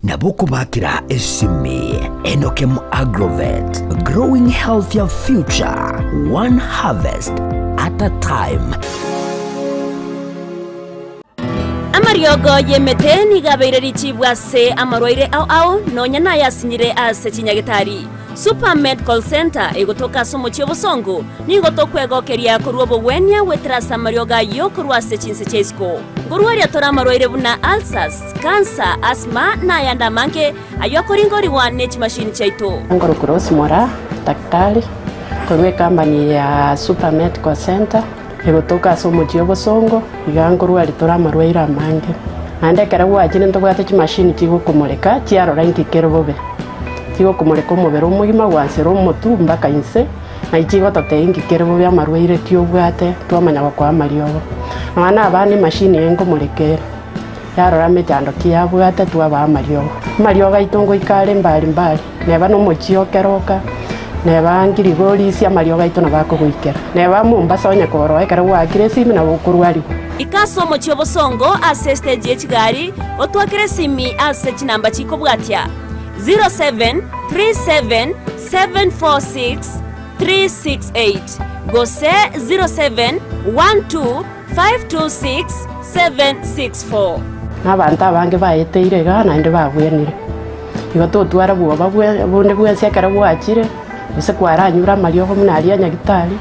Nabo okobakera esimi Enokem Agrovet, growing healthier future, one harvest at a time. Amariogo y'emete nigo abeire richibu ase amarwaire ao ao, nonya nayasinyire ase chinyagetari. Super Medical Centre egotoka ase omochie obosongo, nigo tokwegokeria korwa obogwenia goetera ase amariogo ayio korwa ase chinse chia isiko. Nkorwaria tore amarwaire buna ulcers, cancer, asthma na ayande amange ayio akoringorigwa ne chimashini chiaito. Nkorokwa Rose Moraa, daktari, korwa ecompany ya Super Medical Centre, egotoka ase omochie obosongo, iga nkorwaria tore amarwaire amange. Naende ekero gwachire ntobwate chimashini chigokomoreka chiarora inki kere bobe. Chigokomoreka omobere omogima gwansera omotwe mpaka inse, na chigototebia inki kere bobe amarwaire ki obwate, twamanya gokoa amariogo. Nonya na abana emashini eye nkomoreka ere, yarora emechando ki yabwate twabaa amariogo. Amariogo aito ngoika are mbari mbari, neba na omochie o Keroka, neba Nkirigorisia amariogo aito nabo akogoikera. Neba Mombasa onye koroo ekero gwaakire esimi nabo okorwarigwa. Ika ase omochie obosongo ase estage ye chigari, otwakere esimi ase chinamba chikobwatia, 0737746368 gose 0712526764. Na abanto abange baeteire igaa naende babwenire. Igo totwara bwoba bonde bwensi ekero gwachire, gose kwaranyure amariogo buna aria a nyagitari,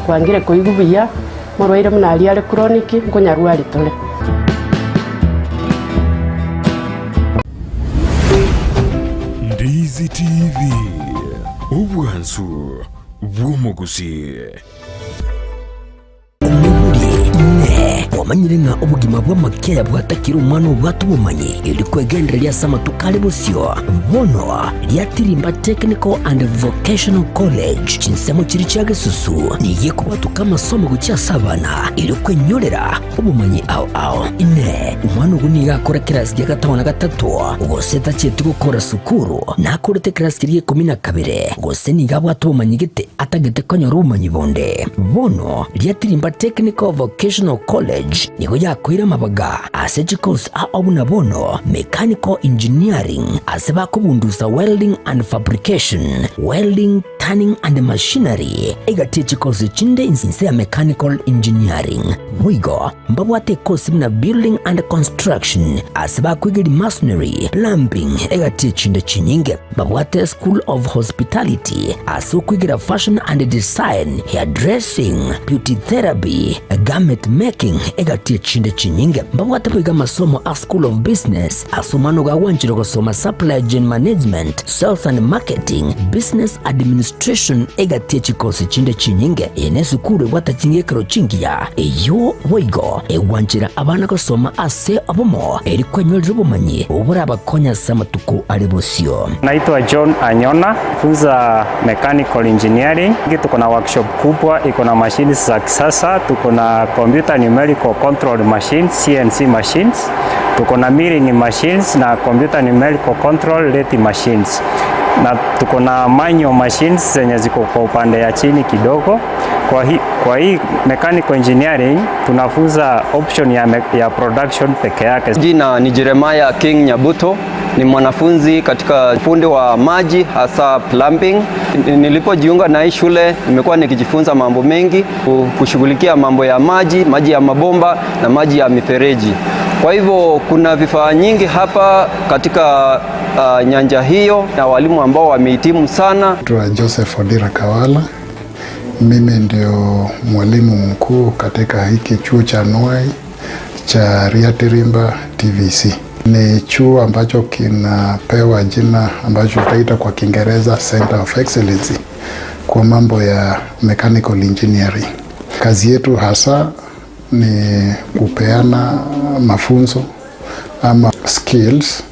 kwangire koigwa buya, omorwaire buna aria are chronic, nkonyarwari tore. Ndizi TV, obwansu bw'omogusii. Omoibori, Inee! Kwamanyire ng'a obogima bw'amakiaya bwatakire omwana obwate obomanyi, erio kwegendereria ase amatuko are bosio? Bono riatirimba Technical and Vocational College, chinsemo chiria chia gesusu, nigo ekobwatoka amasomo gochia ase abana, erio kwenyorera obomanyi ao ao. Inee! Omwana ogo nigo akore kerasi gia gatano na gatato, gose tacheti gokora sukuru, nakorete ekerasi keria gia ikomi na kabere, gose nigo abwate obomanyi gete atagete konyora obomanyi bonde? Bono riatirimba Technical Vocational College nigo yakoire amabaga ase chikosi ao buna bono Mechanical Engineering ase bakobundusa Welding and Fabrication, Welding, Turning and Machinery, egati ye chikosi chinde inse ya Mechanical Engineering. Boigo mbabwate ekosi buna Building and Construction ase bakoigeria Masonry, Plumbing egati ye chinde chinyinge. Mbabwate School of Hospitality ase okoigera Fashion and Design, Hairdressing, Beauty Therapy, Garment Making egati ye chinde chinyinge. Mbabwate boigo amasomo a School of Business ase omwana ogo agwanchire gosoma Supply Chain Management, Sales and Marketing, Business Administration egati ye chikosi chinde chinyinge. Eye nesukuru ebwate ching'ekero chingiya eyio boigo egwanchera abana gosoma ase obomo eri kwenyorera obomanyi oborabakonye ase amatuko are bosio. Naitwa John Anyona, funza mechanical engineering. Tuko na workshop kubwa iko na machines za kisasa, tuko na computer numerical control machines, CNC machines, tuko na milling machines na computer numerical control lathe machines, na tuko na manual machines zenye ziko kwa upande ya chini kidogo. Kwa hii mechanical engineering tunafunza option ya production peke yake. Jina ni Jeremiah King Nyabuto, ni mwanafunzi katika ufundi wa maji hasa plumbing. Nilipojiunga na hii shule nimekuwa nikijifunza mambo mengi, kushughulikia mambo ya maji, maji ya mabomba na maji ya mifereji. Kwa hivyo kuna vifaa nyingi hapa katika nyanja hiyo na walimu ambao wamehitimu sana. Naitwa Joseph Odira Kawala. Mimi ndio mwalimu mkuu katika hiki chuo cha Anuai cha Riyatirimba TVC. Ni chuo ambacho kinapewa jina ambacho tutaita kwa Kiingereza Center of Excellency kwa mambo ya mechanical engineering. Kazi yetu hasa ni kupeana mafunzo ama skills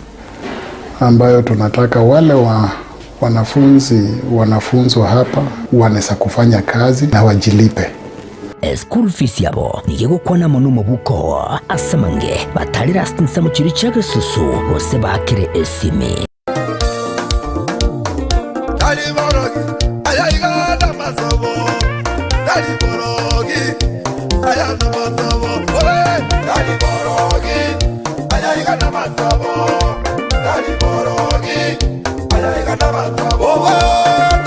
ambayo tunataka wale wa wanafunzi wanafunzwa hapa wanaweza kufanya kazi na wajilipe. School fees yabo nigo egokwana mono omobuko ase amange batarire ase chinsemo chiria chia gesusu gose baakere esimi. Tari borogi, aya iga namasobo. Tari borogi, aya namasobo. Oe, tari borogi, aya iga namasobo. Tari borogi.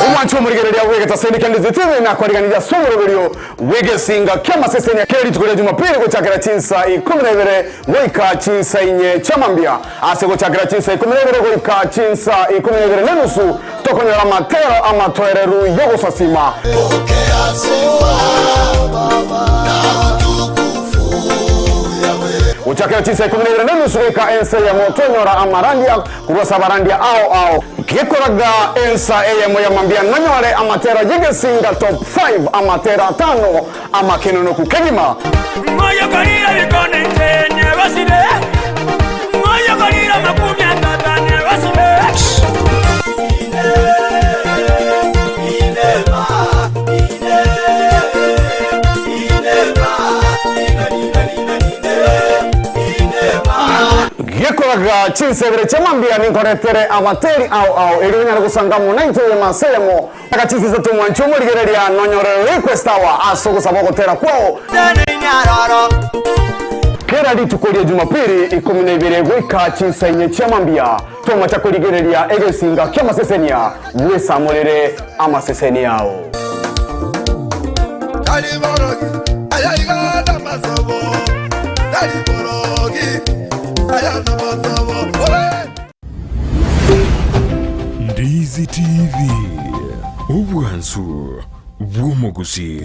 Omwanchi omorigereria bw'egetaseni kia Ndizi TV nakwariganirie ase omoroberio bw'egesinga ki'amasesenia kera rituko ria Jumapili gochakera chinsa ikomi na ibere goika chinsa inye chi'amambia. Ase gochakera chinsa ikomi na ibere goika chinsa ikomi na ibere nenusu tokonyora amatero amatoereru y'ogosasima. Gochakera chinsa ikomi na ibere nenusu goika ensa eyemo tonyora amarandia korwa ase abarandia ao ao. Gekoraga ensa eyemo ya mambia nonyore amatera y'egesinga top 5 amatera atano amakenonoku kegima. Ng'oyokorire ebikone inche negosire, ng'oyokorire amakumia atata negosire. Gekoraga chinsa ibere chia mambia ninkoretere abateri ao ao erio onyare gosanga amo naintwe oyemo ase eyemo. Aka chinsa isato mwanche omorigereria nonyore request hour ase ogosaba ogotera kwao. Kera rituko ria Jumapili ikomi na ibere goika chinsa inye chia mambia tomacha korigereria egesinga ki'amasesenia bwesamorere amasesenia ao. Tari borogi, aya iga namasobo. Tari borogi, aya namasobo. Oe! Ndizi TV, obwansu bw'omogusi.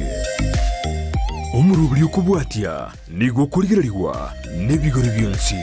Omoroberi okobwatia nigo okorigererigwa nebigori bionsi.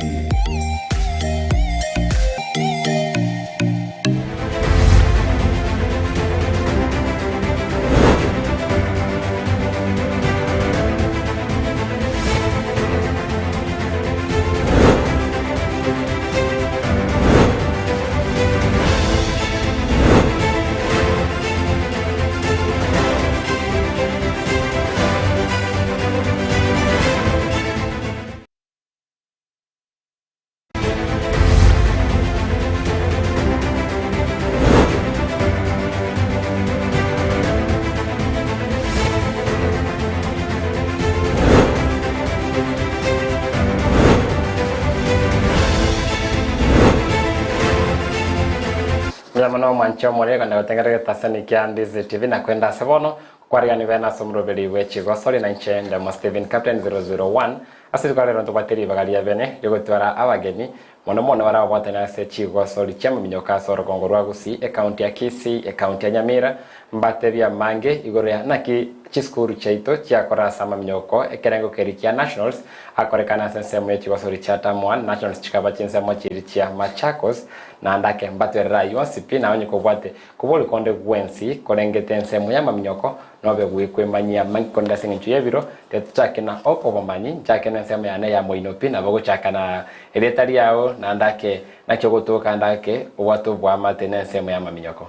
Mbuya mono omwanche omoriri kogenda gotengerera egetaseni kia Ndizi TV na kwenda ase bono Kwarigani bene ase omoroberi bwe chigosori, na inche ndemo Stephen Captain 001. Ase rituko ria rero ntobwate ribaga ria bene riogotwara abageni, mono mono baria babwatani ase chigosori chi'amaminyoka ase orogongo rwa Gusii, ecounty ya Kisii, ecounty ya Nyamira, mbatebie amange igoro ya naki chisukuru chiaito chiakora ase amaminyoko ekerengo keria kia Nationals akorekana ase ensemo ye chigosori chia term one, Nationals chikaba chinsemo chiria chia Machakos, naende ake mbatwerere ayio onsi pi na onye kobwate Kobori konde gwensi korengete ensemo y'amaminyoko, nobe gwekwemanyia amange korende ase engencho y'ebiro, tetochake na okobomanyi, nchake nensemo yane ya moino pi, nabo gochaka na erieta riao, naende ake naki ogotoka ande ake obwate oboamate nensemo y'amaminyoko.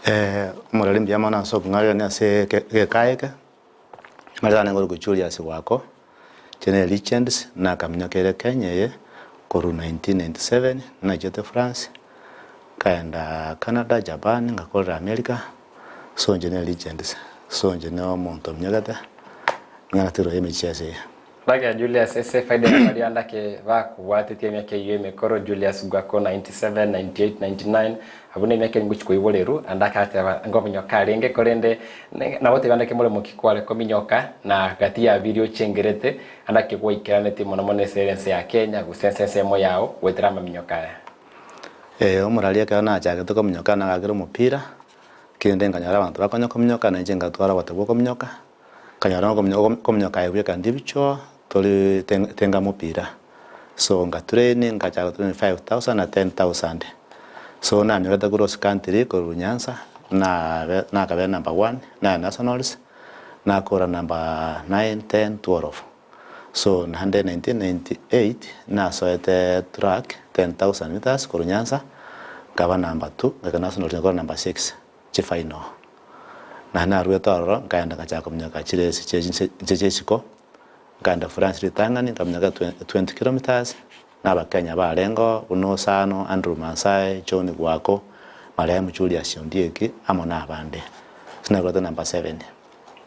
Eh, omoreri mbuya mono ase okong'akerania ase egeka eke, Amarieta ane ngorokwa Julius Wako, inche ne Legends, nakaminyokeire Kenya eye korwa 1997, nachete France, nkaenda Canada, Japan, ngakorera America, so inche ne Legends, so inche ne omonto ominyokete, ng'ana tirwa emicheso eye. Ndake Julius ase efaida ya baria ndake bakobwatetie emiaka eyio emekoro Julius Gwako 97, 98, 99 abwo nemiaka eye ngochia koiborerwa ande agateba ngominyoka arenge korende nabo tebia ndake more moki kware kominyoka na gati ya biria ochengerete ande ake gwaikeranetie mono mono ase ense ya Kenya gose ase ensemo yao goetera amaminyoka aya. Ee, omorari ekero nachagete kominyoka nagakire omopira, kende nkanyora abanto bakonya kominyoka nainche ngatwara ogote bwa okominyoka. Nkanyora okominyoka aye bweka ndibichwa tori tenga mopira so nga train ngachaka go train 5000 na 10000 so nanyorete cross country korwa Nyanza nabe nakabera number one na nationals nakora number 9, 10, 12 so naende 1998 nasoete track 10000 meters korwa Nyanza nkaba number two ngaika nationals nkakora number six. chifaino. Na naruete ororo, nkaenda ngachaka kominyoka chiresi chie chinse inche chi'isiko, nkaenda France ritang'ani, nkaminyoka 20 kilometres, na Abakenya barengeo buna Osano, Andrew Masai, John Gwako, marehemu Julius Ondieki, amo nabande. Ase nakorete number seven.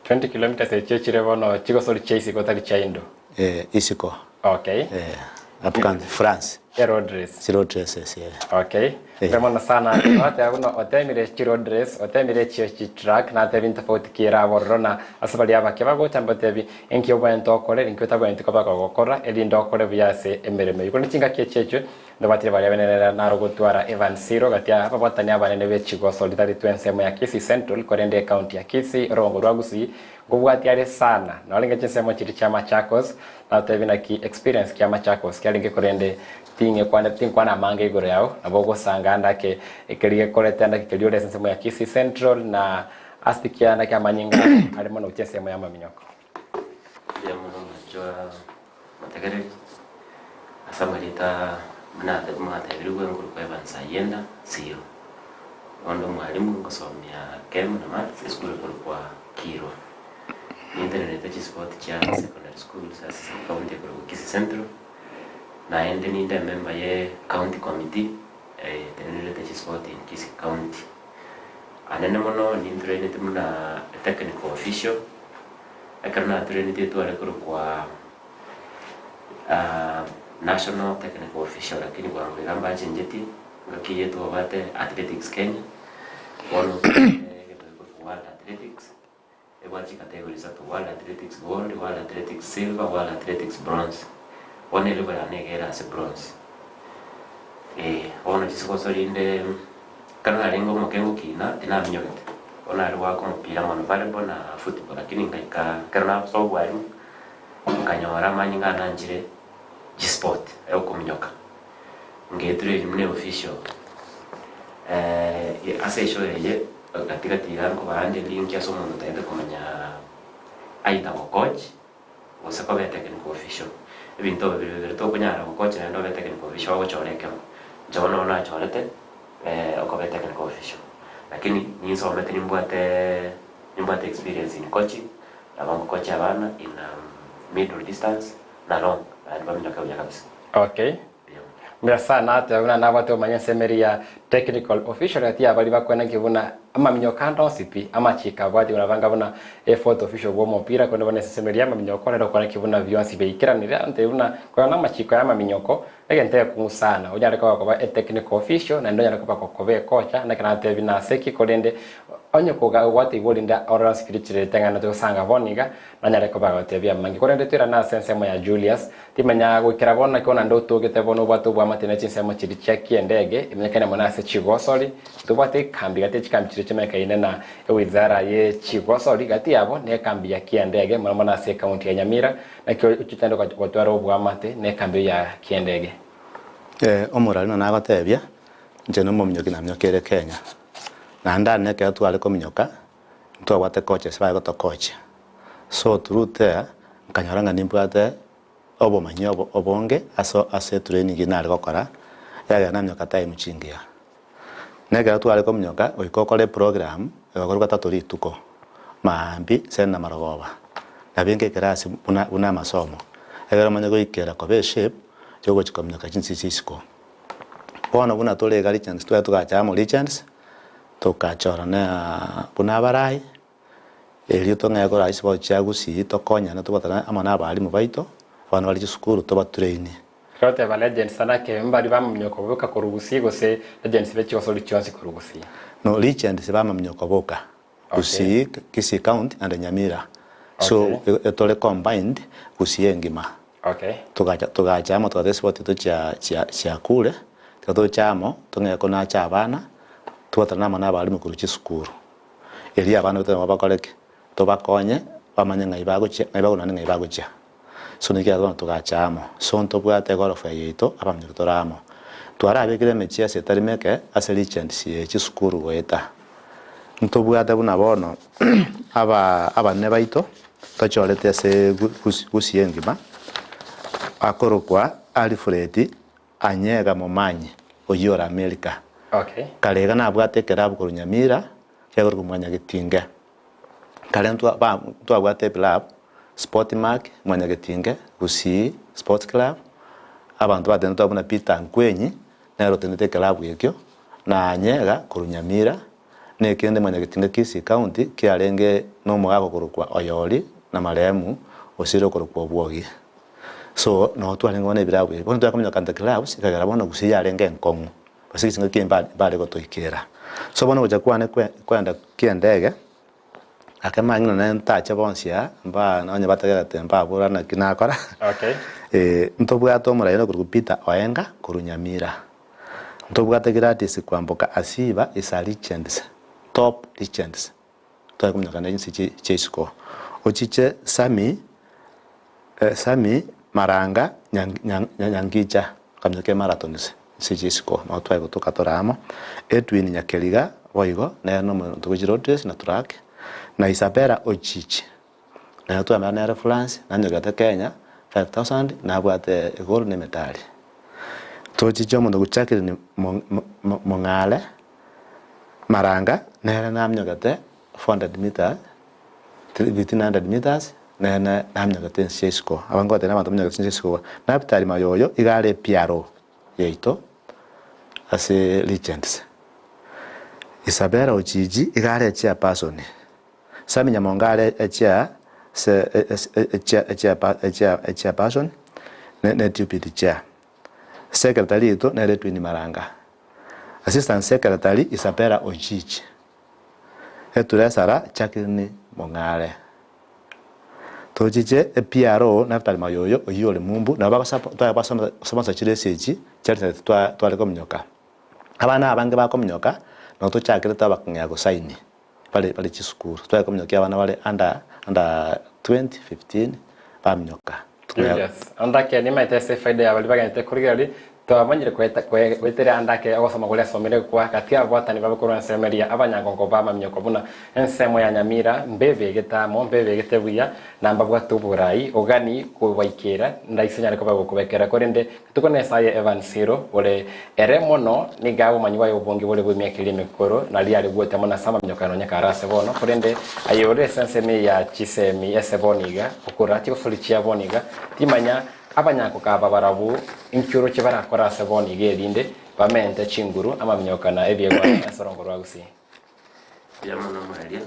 20 kilometres echio chire bono chigosori chia isiko tari chia indo? Eh, isiko. Okay. Eh. Up country France. E road race. Chi road races eh. Okay. Mbuya mono sana. Twateba buna otemire chi road race, otemire echio chi track, nateba ebinto tofauti ki ere abororo na ase baria abake bagocha mbatebi inki obwenerete okore, inki otabwenereti koba kogokora erinde okore buya ase emeremo eyio. Korende chingaki echi echio ndobatire baria benene naro gotwara Evan Siro gati ya ababwatani abanene be chigoso ritaritwe ensemo ya Kisii Central korende ecounty ya Kisii orogongo rwa Gusii Nkobwatia are sana, norenge chinsemo chiria chia Machakos, nagotebi naki experience kia Machakos kiarenge korende ting'ekwane tinkwana amange igoro yao, nabo ogosanga ande ake ekeri gekorete ande ake keria ore ase ensemo ya Kisii Central na ase tikia naki amanyinga abo are mono gochia ensemo ya amaminyoko. Mbuya mono mwanchwa motegereri, ase amarieta buna mwateberigwe nkorokwa Evans Ayenda Siro. Bono omwalimu ngosomia Chem na Maths esukuru ekorokwa Kirwa. Nintenerete chisport chia secondary schools ase county ekorokwa Kisii Central, naende ninde emember ye county committee etenenerete chisport in Kisii county. Anene mono nintrainete buna technical official, ekero natrainete tware korokwa National technical official lakini bwango iga mbachenjetie ngaki eye twabwate Athletics Kenya bono egento gekorokwa World Athletics ebwate chicategory isato World Athletics Gold, World Athletics Silver, World Athletics Bronze. Bono elevel yane iga ere ase bronze. Bono chisigoso rinde ekero narenge omoke ngokina tinaminyogete, bono nare goaka omopira mono volleyball na football lakini ngaika ekero nasoa obwarimu. Nkanyora amanyinga ananchire chisport okominyoka, ngetura buna eofficial ase eshow eye gati gati iga nkobaandia link ase omonto otagete komanya either gocoach gose koba etechnical official. Ebinto ebi bire bibere tokonyara gocoach naende obe technical official ogochora ekemo. Inche bono nabo nachorete okoba etechnical official lakini ninsomete nimbwate nimbwate experience in coaching. Nabo ngokochia abana in middle distance na long naende baminyoke buya kabisa. Okay. Mbuya sana ateba buna nabwate omanye ensemo eria ya technical official gati ya baria bakwena nki buna amaminyoka ande onsi pi amachiko abwati buna banga buna e fourth official bwa omopira korende bono ensemo eria ya amaminyoko rero okora nki buna bionsi biaikeranire antebia buna korana amachiko ya amaminyoko egento egekong'u sana onyare koba koba e technical official naende onyare koba koba ekocha naki natebia nase ki korende Onye kogwatigwa orinde orore ase keria chirerete ng'a natogosanga bono iga, nanyare koba agotebia amange. Korende toirane ase ensemo ya Julius, timanya goikera bono naki bono naende otogete bono obwate oboamate ne chinsemo chiria chia kiendege, emanyekane mono ase chigosori, tobwate ekambi gati ye chikambi chiria chimanyekaine na ewizara ye chigosori, gati yabo ne ekambi ya kiendege mono mono ase ecounty ya Nyamira, naki ochete naende gotwara oboamate ne ekambi eyio ya kiendege. Omorari nagotebia, inche nomominyoki naminyokeire Kenya. Naende ane ekero tware kominyoka, ntwabwate coaches bare gotokochia. So through there, nkanyora ng'a nimbwate obomanyi obo obonge ase ase etraining nare gokora, yagera naminyoka time chingiya. Na ekero tware kominyoka, goika okore eprogram, egokorwa gatato rituko, maambia, sene na marogoba. Nabo inga ekerasi buna buna amasomo, ekero omanye goikera koba eshape, yogochia kominyoka chinse chia isiko. Bono buna tore iga Regents tware togacha amo Regents, togachora na buna abarai, erio tong'ee korwa ase chia Gusii tokonyane tobwatane amo na abalimu baito, abana bare chisukuru tobatrainie. Toteba Legends sana ke mbari bamaminyoko boka korwa Gusii gose Legends be chigosori chionsi korwa Gusii? No, Legends bamaminyoko boka. Gusii, Kisii county and Nyamira. So tore combined Gusii engima. Togacha togacha amo togata esipoti yaito chia chia chia kure, tiga toche amo tong'ee konacha abana, tobwatane amo na abalimu korwa chisukuru. Erio abana baito nabo bakore ki? Tobakonye bamanye ng'ai bagochia ng'ai bakorwa naende ng'ai bagochia. So naki bono togacha amo. So ntobwate egorofa eye yaito abamenyete tore amo. Twarabekire emechiesa etari meke ase regents ye chisukuru goeta. Ntobwate buna bono aba abanene baito tochorete ase Gusii engima akorokwa Alfred Anyega Momanyi oyio ore America. Kare iga nabwate ekerabu korwa Nyamira kiakorokwa Mwanyagetinge. Kare ntwabwate ebilabu, Sport Mark, Mwanyagetinge, Gusii Sports Club, abanto batenenete abwo buna Peter Nkwenyi, nere otenenete ekelabu ekio, na Anyega korwa Nyamira, na ekende Mwanyagetinge Kisii County kiarenge na omogaka okorokwa Oyori na marehemu osire okorokwa Obwogi. So, noo twarenge bono ebirabu ebi. Bono tware kominyoka into clubs, ekagera bono gusii yarenge enkong'u, gose egesingo ki mba mbare gotoikera. So bono gocha kwane kwe kwenda kiendege, ake mang'ina nonye ntache bonsi aa, mba nonye batagete mbabora naki nakora, Okay. ntobwate omoraia okorokwa Peter Oenga korwa Nyamira. Ntobwate Gladys Kwamboka Asiba is a legends, top legends. Tware kominyoka ne chinse chia isiko. Ochiche Sammy, Sammy Maranga Nyangicha, okaminyoka emarathons chinse chia isiko, nabo tware gotoka tore amo. Edwin Nyakeriga boigo, nere nomonto bwe chiroad race na track, na Isabella Ochichi, nere twamenya nere France, nanyogete Kenya 5000, nabwate egold na emedali. Tochiche omonto Jacqueline Mong'are. Maranga nere naminyogete 400 metres, 1500 metres, nere naminyogete ense ya isiko. Aba ngotebia abanto baminyogete chinse chia isiko. Naftali Mayoyo iga are ePRO yaito ase Regents. Isabella Ochiji iga are echairperson. Sammy Nyamonga are echair echairperson ne deputy chair. Secretary oito nere Edwin Maranga. Assistant Secretary Isabella Ojich, Eturesara Jacqueline Mong'are. Tochiche ePRO Naftali Mayoyo oyio ore mumbu nabo bagosapo tware gosomesa chiresi echi chiarete tware kominyoka. Abana abange bakominyoka nabo tochakerete abakong'ea gosaini bare bare chisukuru. Tware kominyokia abana bare under under 20, 15 baminyoka. Julius, Andake nimaete ase efaida ya baria bagente korigereria, twamanyire koeta koe goetera andake ogosoma koria asomire gokwa gati y'ababwatani babe korwa ensemo eria abanyangongo b'amaminyoko buna ensemo ya Nyamira mbebegete amo mbebegete buya na mbabwate oborai ogani kobaikera ndaise nyare koba gokobekera korende Rituko Nesaye Evan Siro ore ere mono nigo obomanyi bwaye obonge bore bw'emiaka eria emekoro, nario are goeta mono ase amaminyoko nonya kare ase bono, korende aye ore ase ensemo eye ya chisemi ase bono iga, okora chigosori chia bono iga, timanya abanyankoka aba barabwo inki oroche barakore ase bono iga erinde bamente chinguru, amaminyoko na ebiegwa ase orongo rwa Gusii. Mbuya mono mwaria,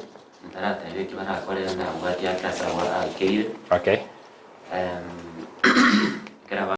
ntaratebia eki barakore ndabwatie ake ase abwo aikeire. Okay.